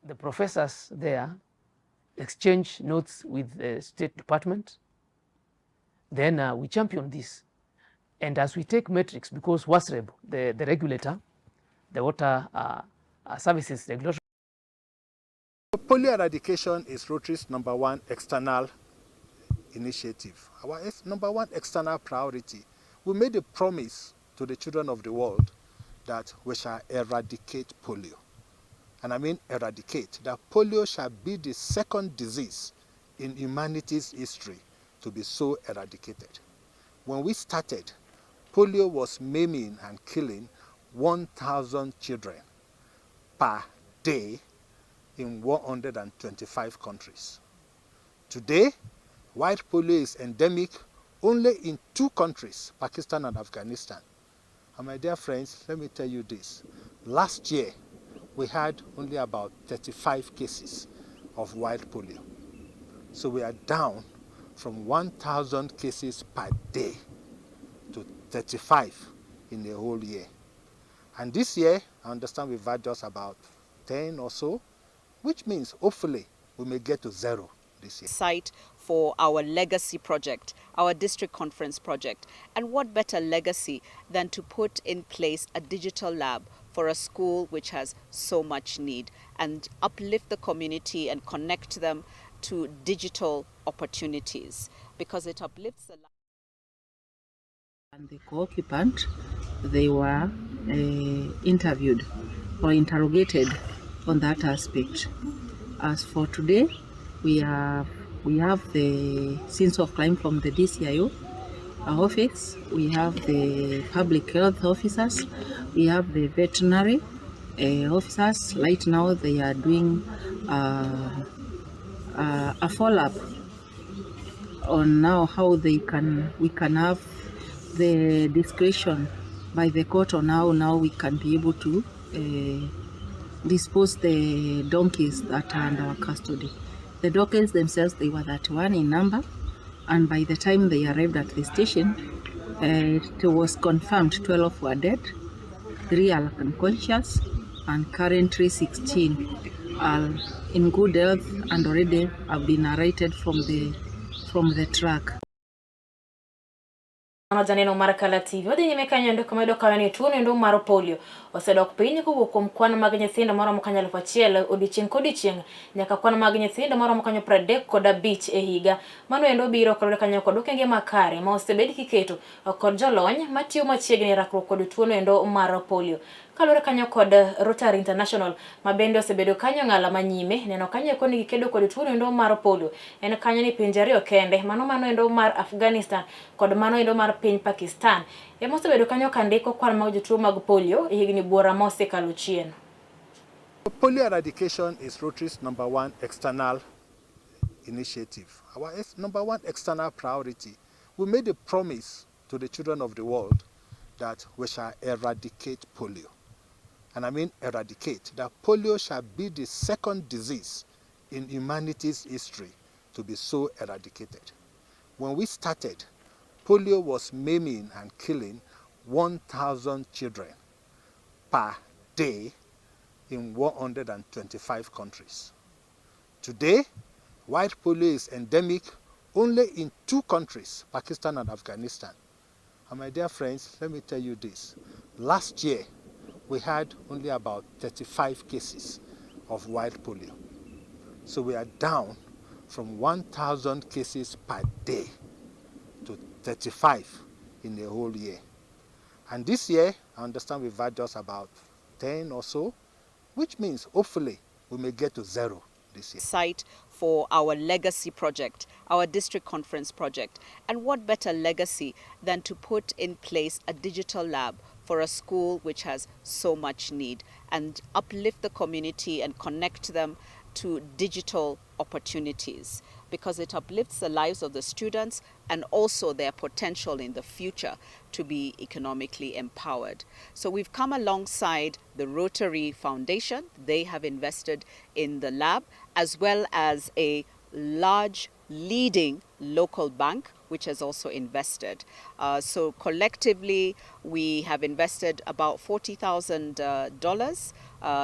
The professors there exchange notes with the State Department. Then we champion this. And as we take metrics, because WASREB, the regulator, the Water Services Regulatory Polio eradication is Rotary's number one external initiative, our number one external priority. We made a promise to the children of the world that we shall eradicate polio. And I mean eradicate, that polio shall be the second disease in humanity's history to be so eradicated. When we started, polio was maiming and killing 1,000 children per day in 125 countries. Today, wild polio is endemic only in two countries, Pakistan and Afghanistan. And my dear friends, let me tell you this. Last year, we had only about 35 cases of wild polio. So we are down from 1,000 cases per day to 35 in a whole year. And this year, I understand we've had just about 10 or so, which means hopefully we may get to zero this year. Site for our legacy project, our district conference project. And what better legacy than to put in place a digital lab for a school which has so much need and uplift the community and connect them to digital opportunities, because it uplifts the And the co-occupant, they were interviewed or interrogated on that aspect. As for today, we have the scenes of crime from the DCIO office, we have the public health officers, we have the veterinary officers. Right now they are doing a follow-up on now how they can we can have the discretion by the court on how now we can be able to dispose the donkeys that are under our custody. The donkeys themselves, they were 31 in number, and by the time they arrived at the station, it was confirmed 12 were dead, 3 are unconscious, and currently 16 are in good health and already have been narrated from the truck. Mano janeno mar Kala TV wadhi nyime kanyo endo kamedo kawe ni tuo endo mar polio osedok piny kowuok kuom kwan mag nyithindo maromo kanyo 1000 odiochieng' kodiochieng' nyaka kwan mag nyithindo maromo kanyo 35 e higa. Mano endo biro kaluwore kanyo kod okenge makare ma osebed kiketo kod jolony matiyo machiegni e rakruok kod tuo endo mar polio. Kaluwore kanyo kod Rotary International ma bende osebedo kanyo ng'ala manyime neno kanyo eko ni gikedo kod tuo endo mar polio en kanyo ni pinje ariyo kende mano endo mar Afghanistan kod mano endo mar piny Pakistan ema osebedo kanyo ka ndiko kwan mag jotuo mag polio e higni buora mosekalo chien. Polio eradication is Rotary's number one external initiative, our number one external priority. We made a promise to the children of the world that we shall eradicate polio. And I mean eradicate, that polio shall be the second disease in humanity's history to be so eradicated. When we started, polio was maiming and killing 1,000 children per day in 125 countries. Today, wild polio is endemic only in two countries, Pakistan and Afghanistan. And my dear friends, let me tell you this. Last year, we had only about 35 cases of wild polio. So we are down from 1,000 cases per day to 35 in a whole year. And this year, I understand we've had just about 10 or so, which means hopefully we may get to zero this year. Site for our legacy project, our district conference project. And what better legacy than to put in place a digital lab for a school which has so much need and uplift the community and connect them to digital opportunities, because it uplifts the lives of the students and also their potential in the future to be economically empowered. So we've come alongside the Rotary Foundation. They have invested in the lab, as well as a large leading local bank which has also invested. So collectively, we have invested about $40,000.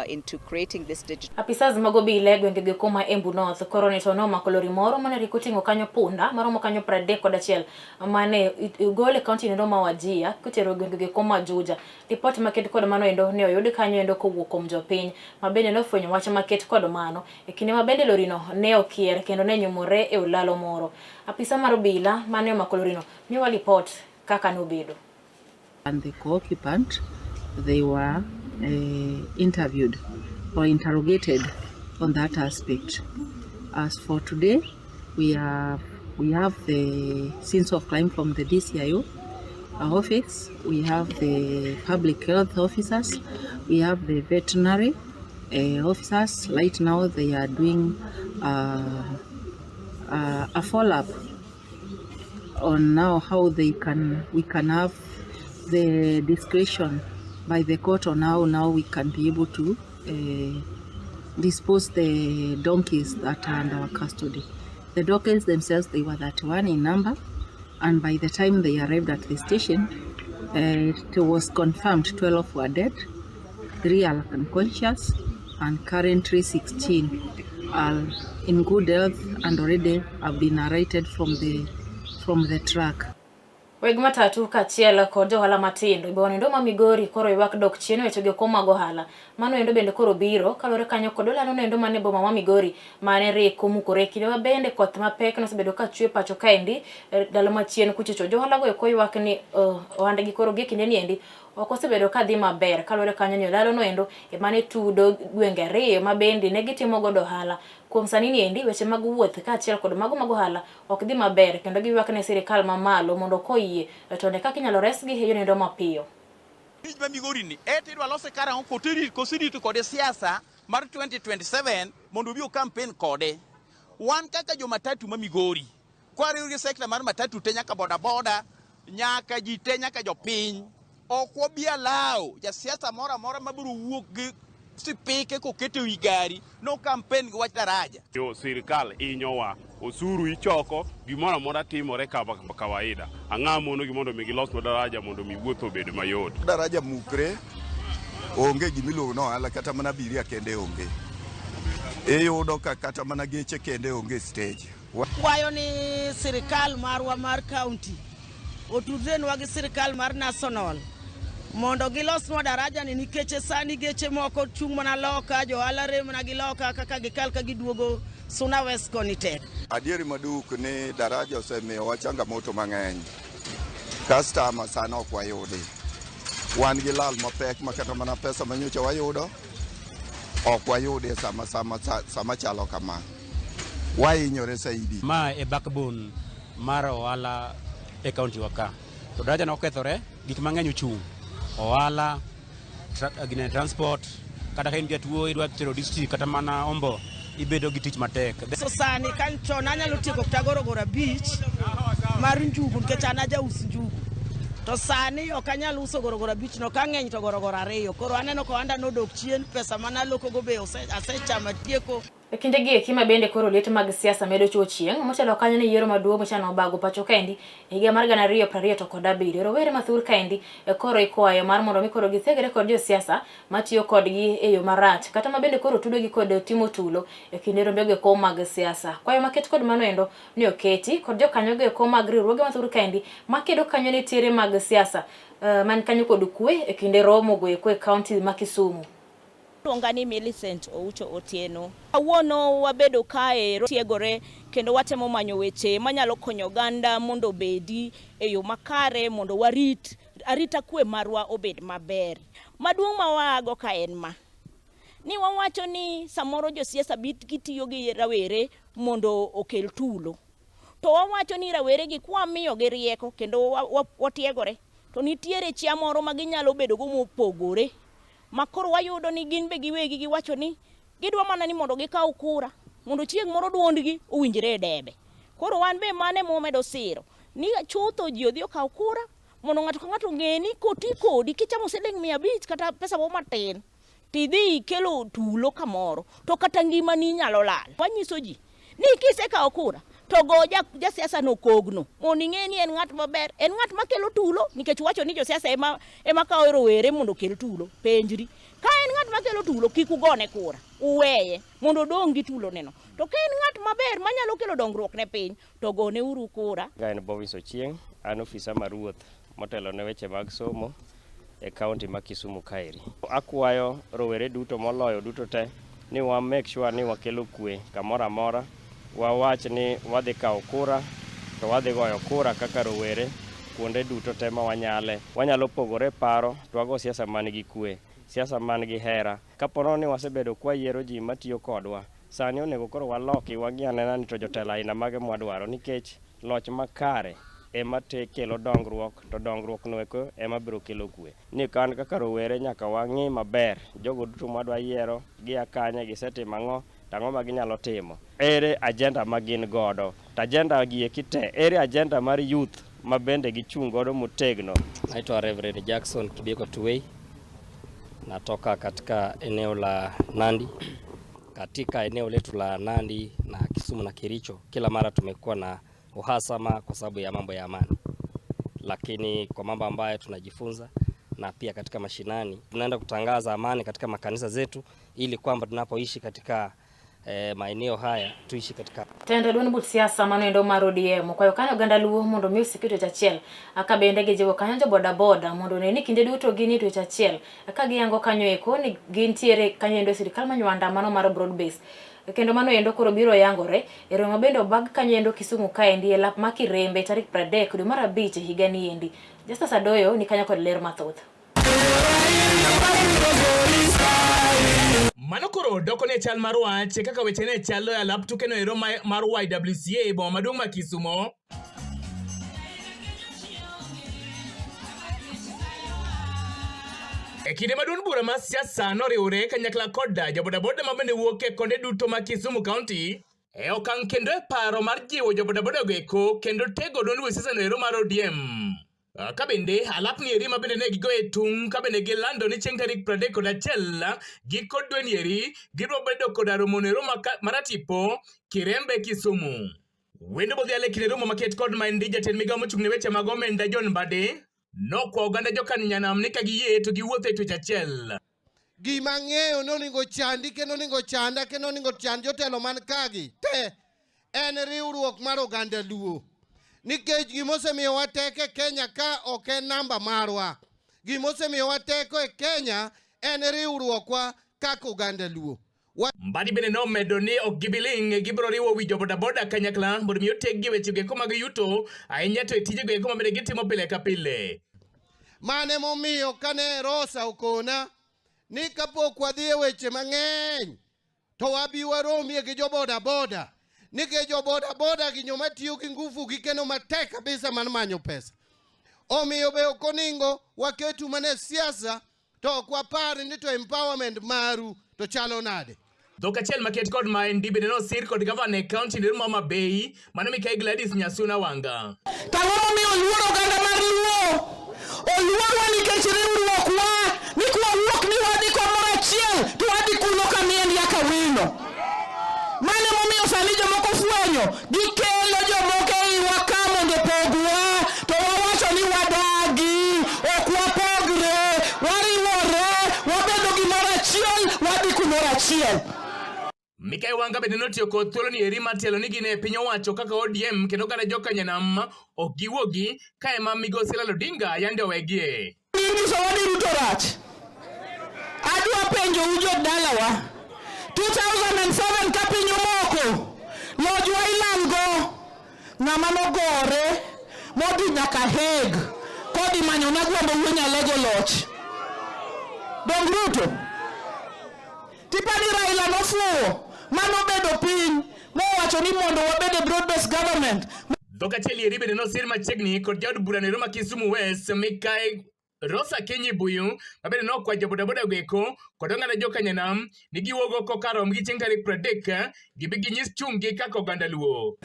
into creating this digital. Apisas mag obila e gwenge go ma Embu North koro ni to nomako lori moro mane rik oting'o kanyo punda maromo kanyo 31 mane ogol e kaunti endo ma Wajir kotero e gwenge go ma Juja. Ripot maket kod mano endo ne oyud kanyo endo kowuok kuom jopiny ma bende nofwenyo wach maket kod mano e kinde ma bende lorino ne okier kendo ne nyumore e olalo moro. Apisa mar obila mane omako lorino miyowa lipot kaka nobedo. And the co-occupant, they were interviewed or interrogated on that aspect. As for today, we have the scenes of crime from the DCIO office, we have the public health officers, we have the veterinary officers. Right now, they are doing a follow-up on now how they can we can have the discretion by the court on how now we can be able to dispose the donkeys that are under our custody. The donkeys themselves, they were 31 in number, and by the time they arrived at the station, it was confirmed 12 were dead, 3 are unconscious, and currently 16 are in good health and already have been arrested from the truck. Weg matatu kaachiel kod johala matindo e boma ma Migori koro ywak dok chien e weche go mag ohala. Mano endo bende koro biro kaluwore kanyo kod olalo noendo mane boma ma Migori mane rik omukore kinde ma bende koth mapek nosebedo ka chwe pacho kaendi ndalo machien kuchocho. Johala go eko ywak ni ohandgi koro gie kinde ni endi ok osebedo ka dhi maber kaluwore kanyo ni olalo noendo emane tudo gwenge ariyo ma bende ne gitimo godo ohala. Kuom sani ni endi weche mag wuoth kaachiel kod mago mag ohala ok dhi maber kendo giywak ne sirikal mamalo mondo koyie to ne kaka inyalo resgi e yono mapiyo. Tij ma Migori ni eti idwa lose karang'o koteri koserito kode siasa mar 2027 mondo obi o campaign kode. Wan kaka jo matatu ma Migori, kwariwo gi sector mar matatu te nyaka boda boda, nyaka ji te nyaka jopiny, ok wabi allow jasiasa moro amora mabiro wuok gi sipike koketo ewi gari no campaign gi wach daraja. Yo sirikal inyowa, osuru ichoko, gimoro amora timore kama kawaida. Ang'o monogi mondo mi gilosnwa daraja mondo mi wuoth obed mayot. Daraja mukre, onge gimiluongo ni ohala kata mana abiria kende onge. Iyudo ka kata mana geche kende onge stage. Kwayo ni sirikal marwa mar kaunti otudrenwa gi sirikal mar national mondo gilosnwa daraja ni nikech sani geche moko chung' mana loka johala re mana gi loka kaka gikal ka giduogo Suna West koni tek. Adieri maduk ni daraja osemiyowa changamoto mang'eny. Customer sana ok wayudi. Wan gi lal mapek ma kata mana pesa manyocha wayudo ok wayudi e sama chalo kama. Wahinyore saidi. Ma e backbone mar ohala e kaunti wa ka. To daraja nokethore, gik mang'eny ochung'. Ohala, gine transport, kata ka in jatuo idwa tero district kata mana Ombo, ibedo gi tich matek. So sani ka chon anyalo tieko kata gorogoro 5 mar njugu nikech an ajaus njugu. To sani ok anyal uso gorogoro 5 no ka ng'eny to gorogoro 2. Koro aneno ka ohanda nodok chien, pesa manalokogo be asechamo atieko. E kinde gi eki ma bende koro liet mag siasa medo chuo chieng' motelo kanyo ne yiero maduong' michano bago pacho kaendi e higa mar 2027. Rowere mathur kaendi koro ikwayo mar mondo mi koro githegre kod josiasa matiyo kodgi e yo marach kata ma bende koro tudogi kod timo tulo e kinde rombego eko mag siasa. Kwayo maket kod mano endo ne oketi kod jokanyo go eko mag riwruoge mathur kaendi makedo kanyo ne tiere mag siasa man kanyo kod kwe e kinde romo go eko e kaunti ma Kisumu. Iluonga ni Millicent Oucho Otieno. Kawuono wabedo kae tiegore kendo watemo manyo weche manyalo konyo oganda mondo obedi e yo makare mondo warit arita kwe marwa obed maber. Maduong' ma waago ka en ma. Ni wawacho ni samoro josiasa gitiyo gi rawere mondo okel tulo. To wawacho ni rawere gi kwamiyogi rieko kendo watiegore to nitiere chia moro ma ginyalo bedo go mopogore. Ma koro wayudo ni gin be giwegi giwacho ni gidwa mana ni mondo gikaw kura mondo chieng' moro duondgi owinjre e debe. Koro wan be mano ema wamedo siro ni chutho ji odhi okaw kura mondo ng'ato ka ng'ato ong'e ni koti kodi kichamo siling 500 kata pesa moro matin tidhi ikelo tulo kamoro to kata ngimani nyalo lal. Wanyiso ji ni kisekawo kura to To go jasiasa no kogno mondo ing'e ni en ng'at maber, en ng'at makelo tulo nikech wacho ni josiasa ema ema kawo rowere mondo okel tulo. Penjri. Ka en ng'at makelo tulo kik ugone kura, uweye mondo odong' gi tulo neno. To ka en ng'at maber manyalo kelo dongruok ne piny to gone uru kura. Ka en Bovis Ochieng', an ofisa mar ruoth motelo ne weche mag somo e kaunti ma Kisumu kaeri. Akwayo rowere duto moloyo duto te ni wa make sure ni wakelo kwe kamoro amora, wawach ni wadhi kawo kura to wadhi goyo kura kaka rowere kuonde duto te ma wanyale. Wanyalo pogore paro to wago siasa man gi kwe, siasa man gi hera. Kapo ni wasebedo kwayiero ji matiyo kodwa, sani onego koro waloki wang'i anena ni to jotelo aina mage mwadwaro nikech loch makare ema te kelo dongruok to dongruok no eko ema biro kelo kwe. Ni kan kaka rowere nyaka wang'i maber jogo duto mwadwa yiero gia kanye, gisetimo ang'o, to ang'o ma ginyalo timo. Ere agenda ma gin godo? To agenda gi eki te, ere agenda mar youth ma bende gichung' godo motegno? Naitwa Reverend Jackson Kibieko Tuwei, natoka katika eneo la Nandi. Katika eneo letu la Nandi na Kisumu na Kericho, kila mara tumekuwa na uhasama kwa sababu ya mambo ya amani, lakini kwa mambo ambayo tunajifunza na pia katika mashinani tunaenda kutangaza amani katika makanisa zetu, ili kwamba tunapoishi katika maeneo haya tuishi katika Tend duond buch siasa manoendo mar ODM okwayo kanyo oganda Luo mondo mi osik e twech achiel ka bende gijiwo kanyo jo boda boda mondo one ni kinde duto gin e twech achiel ka giyango kanyo eko ni gintiere kanyo endo e sirikal manywanda mano mar broad base kendo mano endo koro biro yangore e romo bende obag kanyo endo Kisumu kaendi e lap ma Kirembe tarik 30 dwe mar abich e higa ni endi. Justus Adoyo ni kanyo kod ler mathoth. Mano koro doko ne chal mar wach kaka weche ne chalo e alap tukeno ero mar YWCA e boma maduong' ma Kisumo. E kinde ma duond bura mar siasa noriwre kanyakla kod jobodaboda ma bende wuok e konde duto ma Kisumu County e okang' kendo e paro mar jiwo jobodaboda go eko kendo tego duond buch siasa no ero mar ODM. Ka bende alapni eri ma bende ne gigoye tung' ka bende gilando ni chieng' tarik 31 giko dweni eri gibiro bedo koda romono ero maratipo Kirembe Kisumu. Wendo bodhial e kinde romo maket kod maendi jatend migawo mochung' ne weche mag omenda John Mbadi nokwa oganda jokanyanam ni ka giyie to giwuotho e twech achiel. Gima ang'eyo ni onego chandi kendo onego chanda kendo onego chand jotelo man kagi te en riwruok mar oganda Luo. Nikech gima osemiyowa teko e Kenya ka ok en namba marwa. Gima osemiyowa teko e Kenya en riwruokwa kaka oganda Luo. Mbadi bende nomedo ni ok gibi ling', gibiro riwo wi jobodaboda kanyakla mondo mi oteggi e wechego eko mag yuto, ahinya to e tijego eko ma bende gitimo pile ka pile. Mano emomiyo kane Rosa okona ni kapok wadhi e weche mang'eny to wabi waromie gi jobodaboda nikech jobodaboda gi joma tiyo gi ngufu gi kendo matek kabisa mar manyo pesa. Omiyo be ok oningo waketu mana e siasa to ok wapar ni to empowerment maru to chalo nade. Dhok achiel maket kod maendi bende nosir kod gavana e kaunti mar Homa Bay mano Mikai Gladys Nyasuna Wanga. To ang'o momiyo oluor oganda mar Luo? Oluorwa nikech riwruokwa ni kwawuok ni wadhi kamoro achiel to wadhi kuno ka mien yaka wino. Mano emomiyo sani jomoko fwenyo gikelo jomoko e iwa ka mondo opogwa to wawacho ni wadagi, ok wapogre, wariwore, wabedo gimoro achiel, wadhi kumoro achiel. Mikai Wanga bende notiyo kod thuolo ni eri mar tielo ni gin e piny owacho kaka ODM kendo kata jokanyanam ok giwuogi ka ema migosi Raila Odinga yande owegie. Inyisowa ni Ruto rach. Adwa penjou jodalawa. 2007 ka piny omoko, lojwa ilalgo. Ng'ama nogore modhi nyaka Hague kodhi manyo Nagwambo wuo Nyalego loch. Dong Ruto. Tipani Raila nofuwo manobedo piny mowacho ni mondo wabed e broad based government. Dhok achiel eri bende nosir machiegni kod jaod bura nero ma Kisumu West Mikai Rosa Akinyi Buyu ma bende nokwayo jobodaboda go eko kod oganda jokanyanam ni giwuog oko kar romgi chieng' tarik 30 gibi ginyis chung'gi kaka oganda Luo.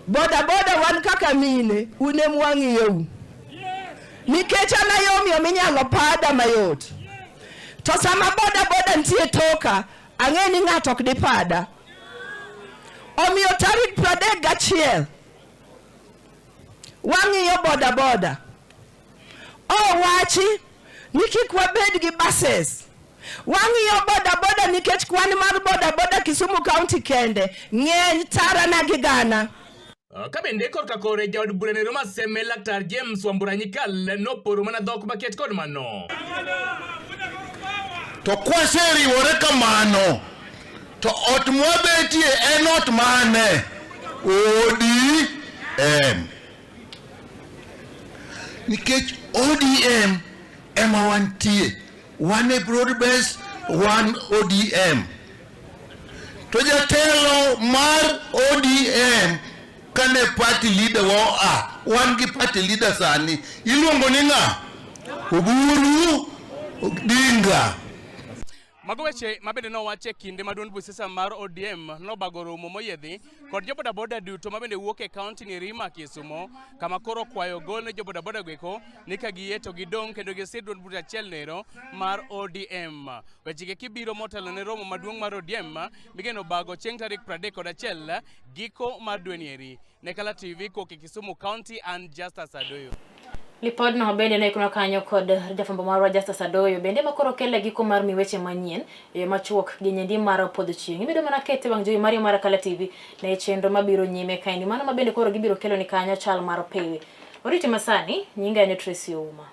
Boda boda wan kaka mine un em wang'iyou nikech an ayomyo minyalo pada mayot to sama boda boda nitie toka ang'e ni ng'ato ok dipada omiyo tarik 31. Wang'iyo boda boda. Owachi ni kik wabed gi buses. Wang'iyo boda boda nikech kwan mar boda boda Kisumu County kende ng'eny tara na gi gana. Ka bende korka kore jaod bura nero ma Seme Laktar James Wambura Nyikal noporo mana dhok maket kod mano. To kwaseriwore kamano to ot mwabetie en ot mane? ODM. Nikech ODM ema wantie, wan e broad base, wan ODM. To jatelo mar ODM kane party leader wa oa, wan gi party leader sani, iluongo ni ng'a? Oburu Odinga. Mago weche ma bende nowach e kinde ma duond busiasa mar ODM nobago romo moyiedhi kod jobodaboda duto ma bende wuok e kaunti ni ma Kisumo kama koro kwayo gol ne jobodaboda goeko ni ka giyie to gidong' kendo gisir duond bucha achiel nero mar ODM. Wechege kibiro motelo ne romo maduong' mar ODM migeno bago chieng' tarik 31 giko mar dweni eri. Ne Kala TV kowuok e Kisumu County an Justus Adoyo. Lipodno bende ne ikonwa kanyo kod jafwambo marwa Justus Adoyo bende ma koro kele giko mar mi weche manyien e yo machuok gi nyendi mar podho chieng'. Ibedo mana kete wang' jowi mari mar Kala TV ne chenro mabiro nyime kaendi mano ma bende koro gibiro kelo ni kanyo chal mar pewe. Oriti masani, nyinga en Tracy Ouma.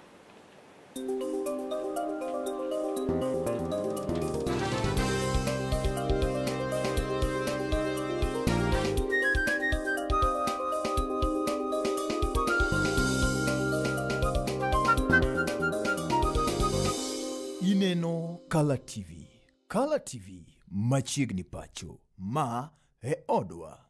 Ineno Kala TV. Kala TV machiegni pacho. Ma e odwa.